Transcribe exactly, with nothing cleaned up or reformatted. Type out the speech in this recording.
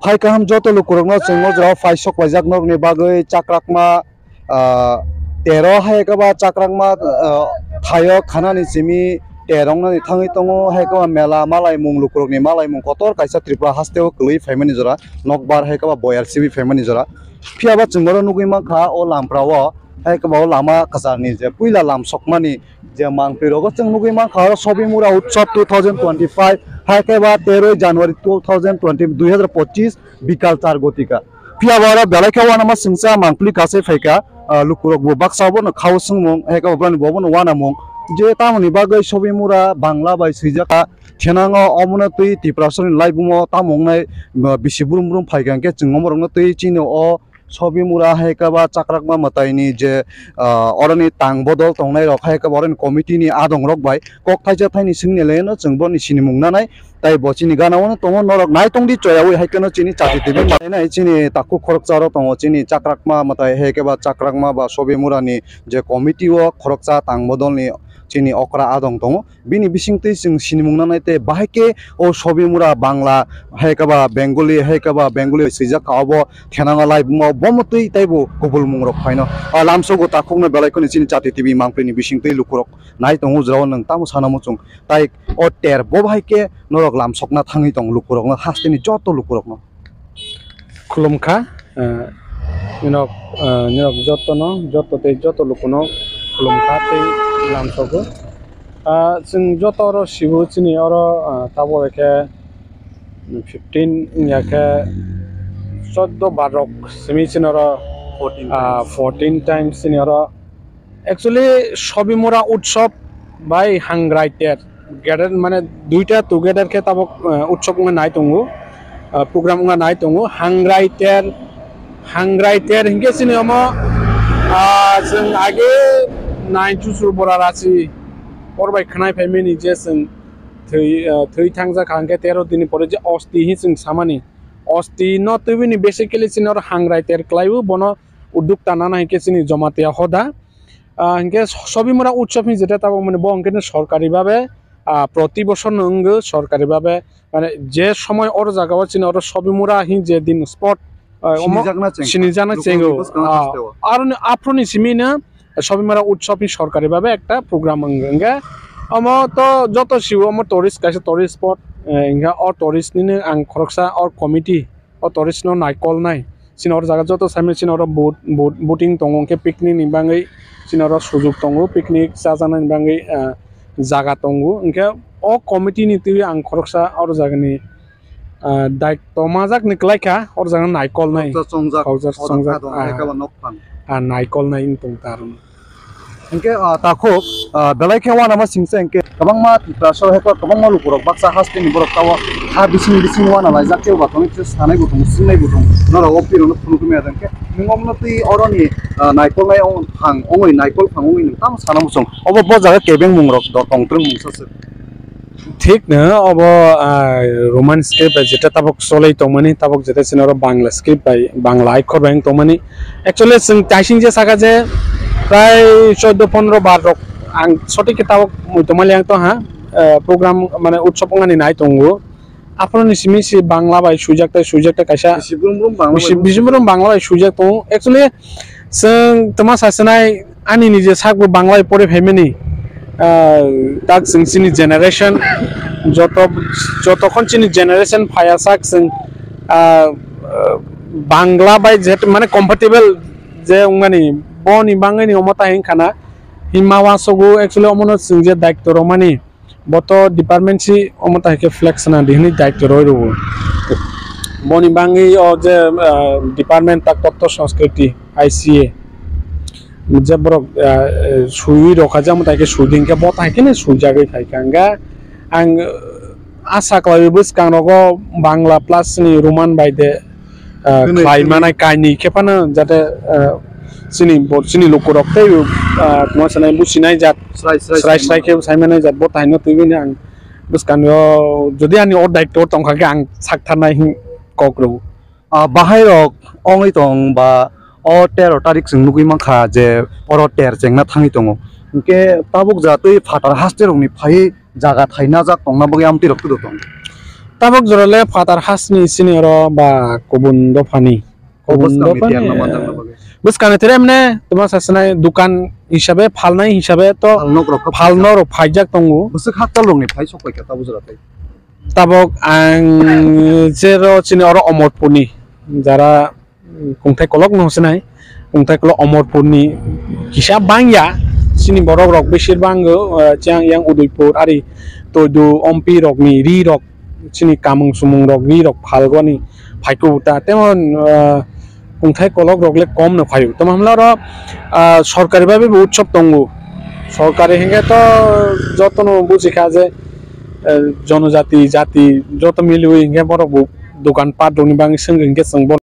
Phai kaham joto lukurokno chwng o jora phai sok laijak norokni bagwi chakrakma, ah, tero hai khe ba chakrakma, ah, thaio khanani simi terongnani thangwi tongo, hai khe ba mela malaimung lukurokni malaimung kotor kaisa Tripura hasteo kwlwi phaimani jora, nokbar hai khe ba boyar simi phaimani jora. Phiya ba chwng oro nugwi mankha o lamprao, hai khe ba o lama kwcharni je puila lam sokmani je mangpli rogo chwng nugwi mankha oro Sobimura Utsav two thousand twenty-five, hai khe ba teroi January two thousand twenty, dui hazar pochis bikal char gotika. Phiya ba oro belai khe uanama singcha mangpli kasai phaikha, ah, lukurok bo baksa bono khao swngmung, hai khe ba boroni bo bono uanamung je tamoni bagwi Sobimura Bangla bai swijak kha. Thenango omono twi Tiprasani laibumo tamo wngnai, ah, bisi brum brum phaikha hwnkhe chwng omorokno twi chini o Sobimura hai khe ba chakrakma mwtaini je, ah, oroni tang bodol tongnai rok hai khe ba oroni committee ni adong rok bai kok thaisa thaini swngni lei no chwng boni sinimung nanai. Tai bo chini gana o no tongo, norok nai tong di choyaui hai khe no chini chati tv manai nai chini takhuk khoroksa ro tongo, chini chakrakma mwtai hai khe ba chakrakma ba Sobimura ni je committee o khoroksa tang bodol ni chini okra adong tongo. Bini bisingtwi chwng sinimung nanai tei bahai khe o Sobimura Bangla hai khe ba Bengali, hai khe ba Bengali swijak kha, obo thenango laibuma bomo twi teibo kubulmung rok phaino. O lamsogo takhukno belai kheno chini chati tv mangpili ni bisingtwi lukurok nai tongo, jora o nwng tamo sana muchung tai o ter bo bahai khe norok lamsokna thangwi tong lukurokno, hasteni joto lukurokno. Khulumkha, eh, ninok, eh, ninok jotono, joto tei joto lukuno khulumkha tei lamsogo. Ah, chwng joto oro sibo chini oro, ah, tabuk khe fifteen ya khe choddo barok simi chini oro, fourteen ah, times. Fourteen times chini oro. Actually, Sobimura Utsav bai Hangrai Ter together, mane duita together khe tabuk, eh, utsav wngna nai tongo, eh, program wngna nai tongo. Hangrai Ter, Hangrai Ter hinkhe chini omo, ah, chwng age nine chuchur bora rasi por bai khwnai phaimani je chwng thwi, eh, thwi thangjak kha hinkhe tero dini pore je osti hi chwng samani. Osti no twibini basically chini oro Hangrai Ter kwlaiwi bono udduk tanana hinkhe chini Jamatia hoda. Ah, hinkhe Sobimura Utsav hinwi jeta tabuk mani bo hinkhe no sorkari babe, ah, proti bosor no wngo sorkari babe, mane je somoi oro jaga o chini oro Sobimura hinwi je din spot, ah, omo sinijakna chengkha. Sinijakna chengo. Lukurokni bwskango hasteo. Ah, aroni aphuruni simi no Sobimura Utsav hinwi sorkari babe ekta program wngo. Hinkhe omo to joto siwo omo tourist kaisa tourist spot, eh, hinkhe o tourist nini ang khoroksa o committee o tourist no naikolnai. Chini oro jaga joto saimano chini oro boat, boat, boating tongo, hinkhe picnic ni bagwi chini oro sujok tongo, picnic chajaknani bagwi, ah, jaga tongo. Hinkhe o committee ni twi ang khoroksa oro jagani, ah, daityo majak ni kwlai kha, oro jaga naikolnai. Khoroksa chongjak, khoroksa chongjak, ah, hai khe ba nok phang. Ah, naikolnai wng tong ta aro. Hinkhe, ah, takhuk, ah, belai khe uanama singcha hinkhe kwbangma Tiprasa hai khe kwbangma lukurok baksa hasteni borok tao ha bising bising uana laijak tei uathani se sanai bo tongo, swngnai bo tongo. Norok o phirokno phunukgwi maya hinkhe nwng omno twi oroni, ah, naikolnai ong-, phang ongwi, naikol phang ongwi nwng tamo sana muchung. Obo bo jaga kebengmung rok do tongtwrwng mungsa se. Thik no obo, ah, Roman script bai jeta tabuk cholwi tongmani, tabuk jeta chini oro Bangla script bai, Bangla akhor bai wng tongmani. Actually, chwng taising je saka je prai chaudo pondro bar rok ang sothik khe tabuk muitu mali ang tongha, ah, program mane utsob wngmani nai tongo. Aphuru ni simi se Bangla bai swijak tai, swijak tai kaisa bisi brum brum Bangla bai bisi, brum bisi brum swijak. Bangla bai swijak tongo. Actually, chwng twma sa sinai, ani nije sakbo Bangla bai pori phaimani, ah, tak chwng chini generation, joto, jotokhon chini generation phaiya sak chwng, ah, Bangla bai je mane comfortable je wngmani, boni bangwi ni omo ta hinkhana, himma wansukgo actually omono chwng je daityo romani, bo to department si omo ta khe flex na di hwnwi daityo rwi rwo. Boni bangwi o je, ah, department tak totto sanskriti, I C A, je borok, ah, swiwi rokha je omo ta khe swi di hinkhe bo ta khe no swijagwi phaikha. Hinkhe ang, ah, asa khlaiwi bwskang rogo Bangla plus ni Roman bai de, ah, kwnwi, khlai kwnwi. Manai kainwi khe phano jate, ah, chini bo, chini lukurok tei, ah, tongma sanai businai jat srai srai srai srai khe sai manai jat bo taino twiwi ang bwskango jodi ani o daityo tongkha khe ang saktharnai hin kok rw. Ah, bahai rok ongwi tong ba o tero tarik chwng nugwi mankha je oro ter chengna thangwi tongo, hinkhe tabuk ja twi phatar haste rokni phaiwi jaga thai najak tongna bagwi amtwi rok twdo tong. Tabok jora le phatar hasni sini oro ba kubun dophani. O kubun bwskangni dophani, tiyarno manjakna bagwi. Bwskangni tiyar emne tuma sasinai dukan hisabe phalnai hisabe to phalnok rok khe phalnok rok phaijak tongo. Bwswk hakchal rokni phai sok paikha tabok jora phai. Tabok ang jero chini oro Omorpurni jara kungthai kolok no sinai, kungthai kolok Omorpurni kisa bangya, chini borok rok besir bango, eh, chang yang Udaipur ari Toidu Ompi rokni ri rok chini kamung sumung rok ri rok phalgoni phaiko ta temon, eh, kungthai kolok rok le kom no phaio. Tamo hamla oro, ah, sorkari babe bo utsob tongo. Sorkari hingke to jotono bujikha je, eh, jonojati, jati joto miliwi hingke borok bo dokan pat rokni bagwi swngwi hingke chwng bono